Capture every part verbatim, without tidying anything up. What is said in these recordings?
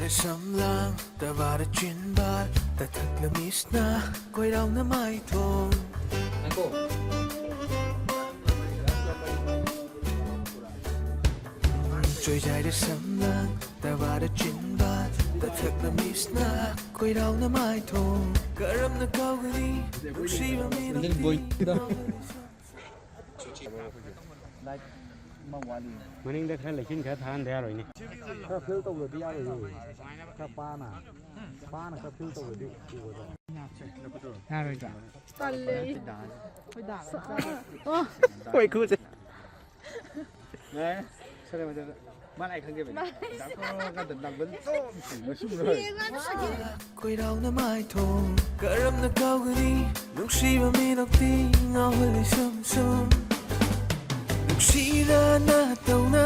ꯁꯝꯂꯥꯡ ꯇꯕꯥꯔ ꯆꯤꯟꯕꯥꯜ ꯇꯊꯛꯂꯝꯃꯤꯁꯅ ꯀꯣꯏꯔꯥꯎꯅ ꯃꯥꯏꯊꯣꯡ꯫ ꯆꯣꯏꯖꯥꯏꯔ ꯁꯝꯂꯥꯡ ꯇꯕꯥꯔ ꯆꯤꯟꯕꯥꯜ ꯇꯊꯛꯂꯝꯃꯤꯁꯅ ꯀꯣꯏꯔꯥꯎꯅ ꯃꯥꯏꯊꯣꯡ꯫ ꯀꯔꯝꯅ ꯀꯥꯎꯒꯅꯤ ꯅꯨꯡꯁꯤꯕ ꯃꯤꯅꯝꯗꯤ꯫ ꯃꯅꯤꯡꯗ ꯈꯔ ꯂꯩꯁꯤꯟ ꯈꯔ ꯊꯥꯍꯟꯗ ꯌꯥꯔꯣꯏꯅꯦ꯫ ꯈꯔ ꯐꯤꯜ ꯇꯧꯗ꯭ꯔꯗꯤ ꯌꯥꯔꯣꯏꯌꯦ꯫ ꯈꯔ ꯄꯥꯅ, ꯄꯥꯅ ꯈꯔ ꯐꯤꯜ ꯇꯧꯗ꯭ꯔꯗꯤ ꯎꯕꯗꯣ꯫ ꯌꯥꯔꯣꯏꯗ꯭ꯔꯥ? ꯇꯜꯂꯦ ꯑꯩ꯫ ꯈꯣꯏꯗꯥ꯫ ꯑꯣ꯫ ꯍꯣꯏ, ꯈꯨꯠꯁꯦ꯫ ꯌꯥꯔꯦ꯫ ꯁꯣꯔꯦ, ꯃꯗꯨꯗ꯫ ꯃꯥꯅ ꯑꯩ ꯈꯪꯖꯕꯅꯤ꯫ ꯃꯥꯅ ꯑꯩ ꯗꯥꯛꯇꯔ ꯀꯥꯟꯗ ꯅꯪꯒꯟ ꯆꯣꯝ ꯆꯣꯝꯅ ꯁꯨꯝ ꯂꯣꯏ꯫ ꯌꯦꯡꯉꯣ ꯑꯗꯨꯗꯤ꯫ ꯀꯣꯏꯔꯥꯎꯅ ꯃꯥꯏꯊꯣꯡ ꯀꯔꯝꯅ ꯀꯥꯎꯒꯅꯤ? ꯅꯨꯡꯁꯤꯕ ꯃꯤꯅꯣꯛꯇꯤ ꯉꯥꯎꯍꯜꯂꯤ ꯁꯨꯝ ꯁꯨꯝ꯫ ꯅꯨꯡꯁꯤꯔ ꯅꯥꯇꯧꯅ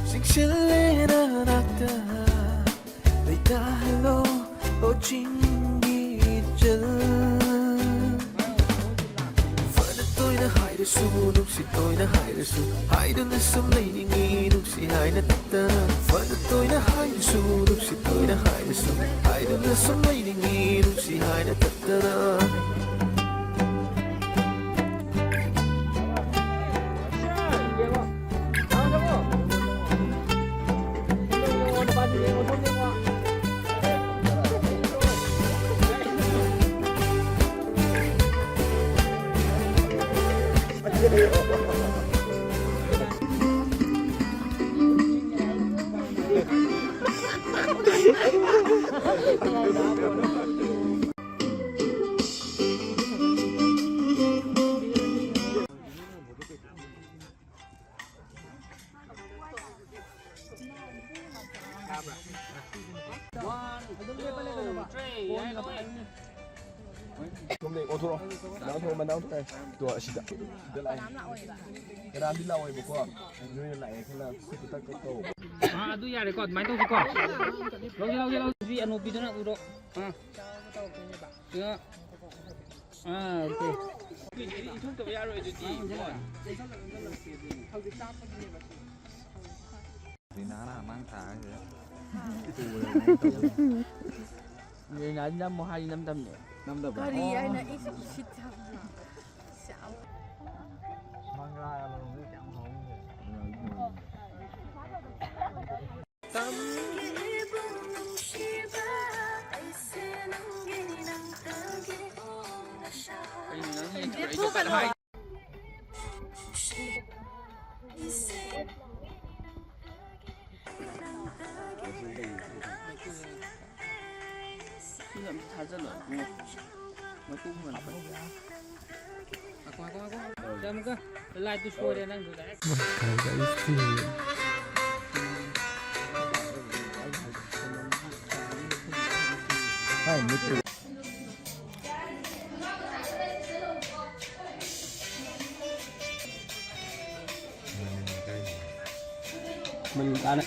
ꯆꯤꯡꯁꯤꯜꯂꯦ ꯅꯅꯥꯛꯇ꯫ ꯂꯩꯇꯥꯍꯜꯂꯣ, ꯑꯣ ꯆꯤꯡꯒꯤ ꯏꯆꯜ꯫ ꯐꯅ ꯇꯣꯏꯅ ꯍꯥꯏꯔꯁꯨ, ꯅꯨꯡꯁꯤꯠ ꯇꯣꯏꯅ ꯍꯥꯏꯔꯁꯨ, ꯍꯥꯏꯗꯨꯅ ꯁꯨꯝ ꯂꯩꯅꯤꯡꯉꯤ ꯅꯨꯡꯁꯤ ꯍꯥꯏꯅ ꯇꯠꯇꯅ꯫ ꯐꯅ ꯇꯣꯏꯅ ꯍꯥꯏꯔꯁꯨ, ꯅꯨꯡꯁꯤꯠ ꯇꯣꯏꯅ ꯍꯥꯏꯔꯁꯨ, ꯍꯥꯏꯗꯨꯅ ꯁꯨꯝ ꯂꯩꯅꯤꯡꯉꯤ ꯅꯨꯡꯁꯤ ꯍꯥꯏꯅ ꯇꯠꯇꯅ꯫ ꯁꯣꯝꯗ ꯑꯣꯟꯊꯣꯔꯛꯑꯣ꯫ ꯃꯅꯥ ꯑꯣꯟꯊꯣꯔꯛꯑꯣ, ꯃꯅꯥ ꯑꯣꯟꯊꯣꯔꯛꯑꯣ꯫ ꯇꯣ, ꯑꯁꯤꯗ꯫ ꯁꯤꯗ ꯂꯥꯛꯑꯦ꯫ ꯀꯅꯥꯝꯗꯤ ꯂꯥꯛꯑꯣꯏꯕꯀꯣ꯫ ꯅꯣꯏꯅ ꯂꯥꯛꯑꯦ ꯈꯜꯂ ꯈꯨꯠꯇ ꯇꯛ ꯇꯛ ꯇꯧ꯫ ꯑꯥ, ꯑꯗꯨ ꯌꯥꯔꯦꯀꯣ, ꯑꯗꯨꯃꯥꯏꯅ ꯇꯧꯁꯤꯀꯣ꯫ ꯂꯧꯁꯤ, ꯂꯧꯁꯤ, ꯂꯧꯁꯤ꯫ ꯑꯅꯣꯞꯄꯤꯗꯨꯅ ꯎꯔꯣ꯫ ꯑꯥ꯫ ꯁꯤꯗ꯫ ꯑꯥ, ꯑꯣꯀꯦ꯫ ꯏꯟꯊꯣꯛꯇꯕ ꯌꯥꯔꯣꯏ ꯑꯗꯨꯗꯤ꯫ ꯔꯤꯅꯥꯅ ꯃꯥꯡ ꯊꯥꯔꯤꯁꯦ꯫ ꯔꯦꯅꯥꯗꯤ ꯅꯝꯃꯣ ꯍꯥꯏꯗꯤ ꯅꯝꯗꯕꯅꯦ꯫ ꯅꯝꯗꯕ꯭ꯔꯥ? ꯀꯔꯤ ꯍꯥꯏꯅ ꯑꯩꯁꯨ ꯎꯁꯤꯠꯇꯕ꯫ ꯃꯪꯒ꯭ꯔꯥꯒ ꯂꯧꯔꯝꯕꯗꯣ ꯀꯌꯥꯝ ꯍꯥꯎꯅꯤ꯫ ꯀꯩꯅꯣ ꯅꯪ ꯌꯦꯡꯗ꯭ꯔꯣ? ꯑꯩꯗꯣ ꯀꯩꯅꯣ ꯍꯥꯏ-, ꯁꯤꯅ ꯑꯝꯇ ꯊꯥꯖꯜꯂꯣ, ꯏꯕꯨꯡꯉꯣ꯫ ꯃꯩꯈꯨ ꯈꯨꯍꯟꯕ꯫ ꯉꯥꯏꯈꯣ, ꯉꯥꯏꯈꯣ, ꯉꯥꯏꯈꯣ꯫ ꯁꯦ, ꯑꯃꯨꯛꯀ ꯂꯥꯏꯠꯇꯨ ꯁꯣꯏꯔꯦ ꯅꯪꯗꯨ direct꯫ ꯃꯅꯤꯡ ꯇꯥꯅ꯫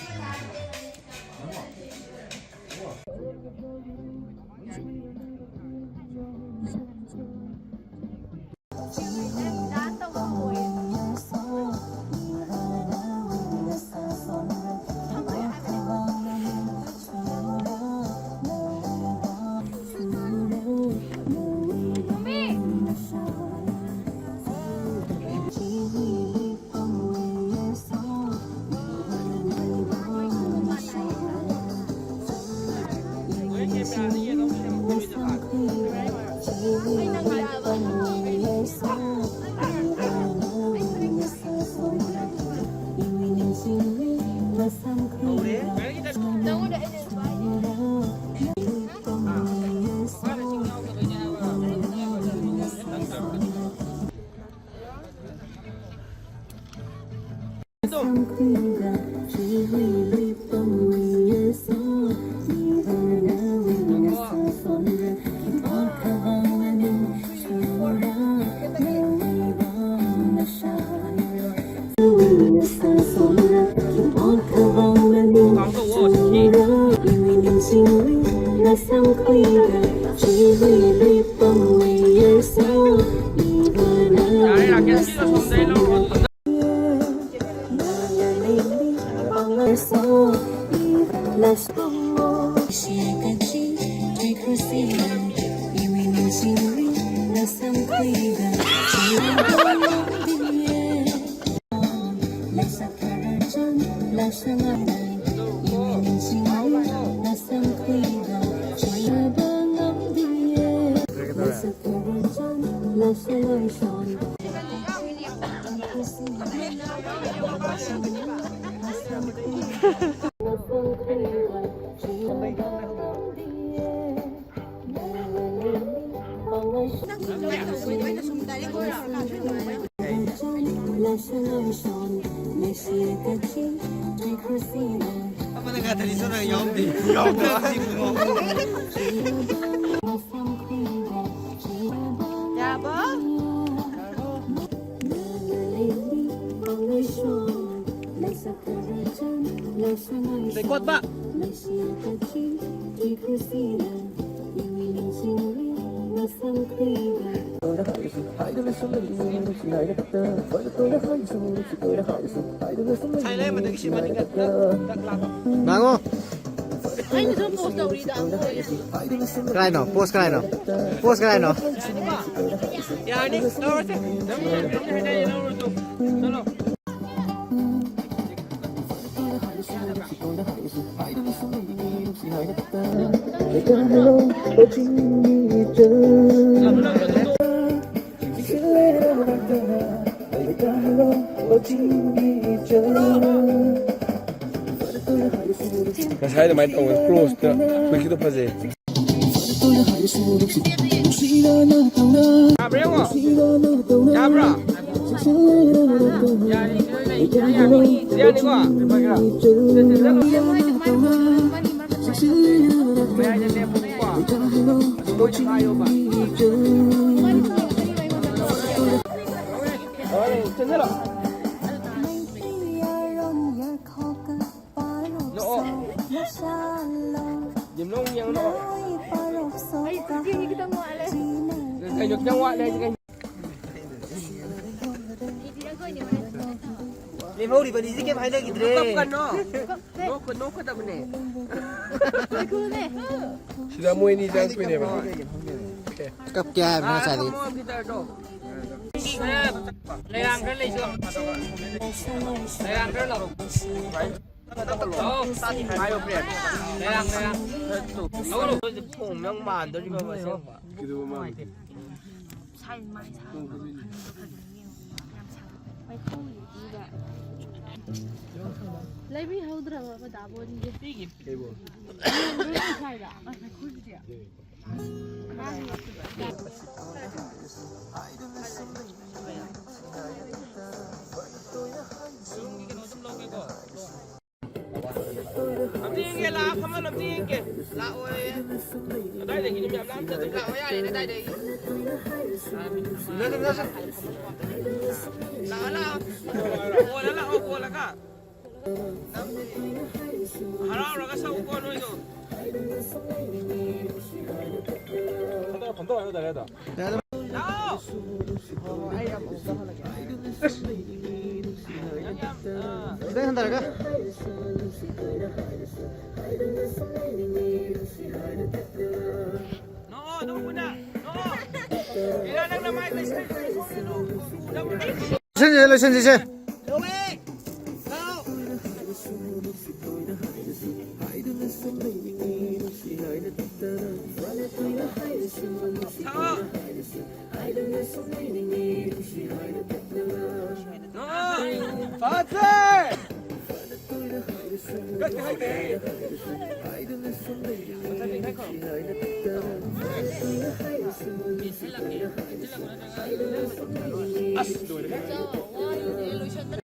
Record ba? ꯉꯥꯡꯉꯣ꯫ ꯑꯩꯅ ꯁꯨꯝ post ꯇꯧꯔꯤꯗ꯫ ꯀꯅꯥꯏꯅꯣ? Post ꯀꯅꯥꯏꯅꯣ? Post ꯀꯅꯥꯏꯅꯣ? ꯌꯥꯔꯅꯤ, ꯂꯧꯔꯁꯦ꯫ ꯅꯪ ꯍꯥꯏꯅꯩ ꯂꯧꯔꯁꯨ꯫ ꯆꯠꯂꯣ꯫ ꯉꯁꯥꯏ ꯑꯗꯨꯃꯥꯏꯅ ꯇꯧꯋꯦ, close ꯇ ꯍꯨꯏꯁꯤꯗꯣ ꯐꯖꯩ꯫ ꯌꯥꯕ꯭ꯔꯥ ꯌꯦꯡꯉꯣ꯫ ꯌꯥꯕ꯭ꯔꯥ? ꯌꯥꯅꯤꯀꯣ? ꯃꯌꯥꯏꯗ ꯂꯦꯞꯄꯨꯀꯣ꯫ ꯑꯗꯨ ꯃꯣꯏ ꯉꯥꯏꯌꯣꯕ꯫ ꯍꯣꯏ, ꯆꯦꯟꯁꯤꯜꯂꯣ꯫ ꯅꯣꯛꯑꯣ꯫ ꯌꯨꯝꯂꯣꯡ ꯌꯦꯡꯉꯨ, ꯅꯣꯛꯑꯣ꯫ ꯑꯩ ꯆꯤꯆꯦꯒꯤ ꯈꯤꯇꯪ ꯋꯥꯠꯂꯦ꯫ ꯀꯩꯅꯣ ꯈꯤꯇꯪ ꯋꯥꯠꯂꯦ ꯍꯥꯏꯁꯦ ꯀꯩꯅꯣ? ꯂꯦꯝꯍꯧꯔꯤꯕ ꯑꯅꯤꯁꯤ ꯀꯩꯝ ꯍꯥꯏꯅꯈꯤꯗ꯭ꯔꯦ꯫ ꯀꯞꯀꯅꯣ꯫ ꯅꯣꯛꯀ-, ꯅꯣꯛꯀꯗꯕꯅꯦ꯫ ꯁꯤꯗ ꯃꯣꯏ ꯑꯅꯤ ꯆꯪꯉꯛꯇꯣꯏꯅꯦꯕ꯫ ꯀꯞꯀꯦ ꯍꯥꯏꯕꯅꯤ ꯉꯁꯥꯏꯗꯤ꯫ ꯂꯩꯔꯥꯡ ꯈꯔ ꯂꯩꯁꯨ꯫ ꯂꯩꯔꯥꯡ ꯈꯔ ꯂꯧꯔꯣ꯫ ꯂꯩꯔꯥꯡ, ꯂꯩꯔꯥꯡ꯫ ꯂꯧꯔꯣ꯫ ꯅꯪ ꯃꯥꯟꯗꯣꯔꯤꯕ ꯑꯁꯦꯡꯕ꯫ ꯂꯩꯕꯤꯍꯧꯗ꯭ꯔꯕ ꯗꯥꯕꯣꯟꯒꯤ꯫ ꯁ꯭ꯋꯥꯏꯗ꯫ ꯑꯝꯇ ꯌꯦꯡꯒꯦ, ꯂꯥꯛꯑ ꯐꯝꯍꯜꯂꯣ, ꯑꯝꯇ ꯌꯦꯡꯒꯦ꯫ ꯂꯥꯛꯑꯣꯏꯌꯦ꯫ ꯀꯗꯥꯏꯗꯒꯤꯅꯣ ꯃꯌꯥꯝ ꯂꯥꯛꯑꯝꯗꯦ, ꯑꯗꯨꯝ ꯂꯥꯛꯑꯣ ꯌꯥꯔꯦꯅꯦ, ꯀꯗꯥꯏꯗꯒꯤ? ꯂꯥꯛꯑꯣ, ꯂꯥꯛꯑꯣ꯫ ꯀꯣꯜꯂ ꯂꯥꯛꯑꯣ, ꯀꯣꯜꯂꯒ꯫ ꯍꯔꯥꯎꯔꯒ ꯁꯛꯎꯀꯣ ꯅꯣꯏꯗꯣ꯫ ꯐꯝꯗꯧ, ꯐꯝꯗꯧ ꯍꯥꯏꯕ ꯇꯥꯔꯦ ꯑꯗꯣ꯫ ꯂꯥꯛꯑꯣ꯫ ꯈꯤꯇꯪ ꯍꯟꯊꯔꯒ꯫ ꯅꯣꯛꯑꯣ, ꯅꯣꯛꯎꯅ, ꯅꯣꯛꯑꯣ꯫ ꯏꯔꯥ, ꯅꯪ ꯅꯃꯥꯏ ꯇꯩꯁꯜꯂꯤꯗꯣ ꯁꯣꯝꯗ ꯎꯅꯕ ꯂꯣꯏꯁꯤꯟꯁꯦ, ꯂꯣꯏꯁꯤꯟꯁꯦ, ꯏꯆꯦ꯫ ꯂꯥꯛꯑꯣ꯫ ꯂꯥꯛꯑꯣ꯫ ꯐꯖꯩ! ꯑꯁ, ꯂꯣꯏꯔꯦꯍꯦ꯫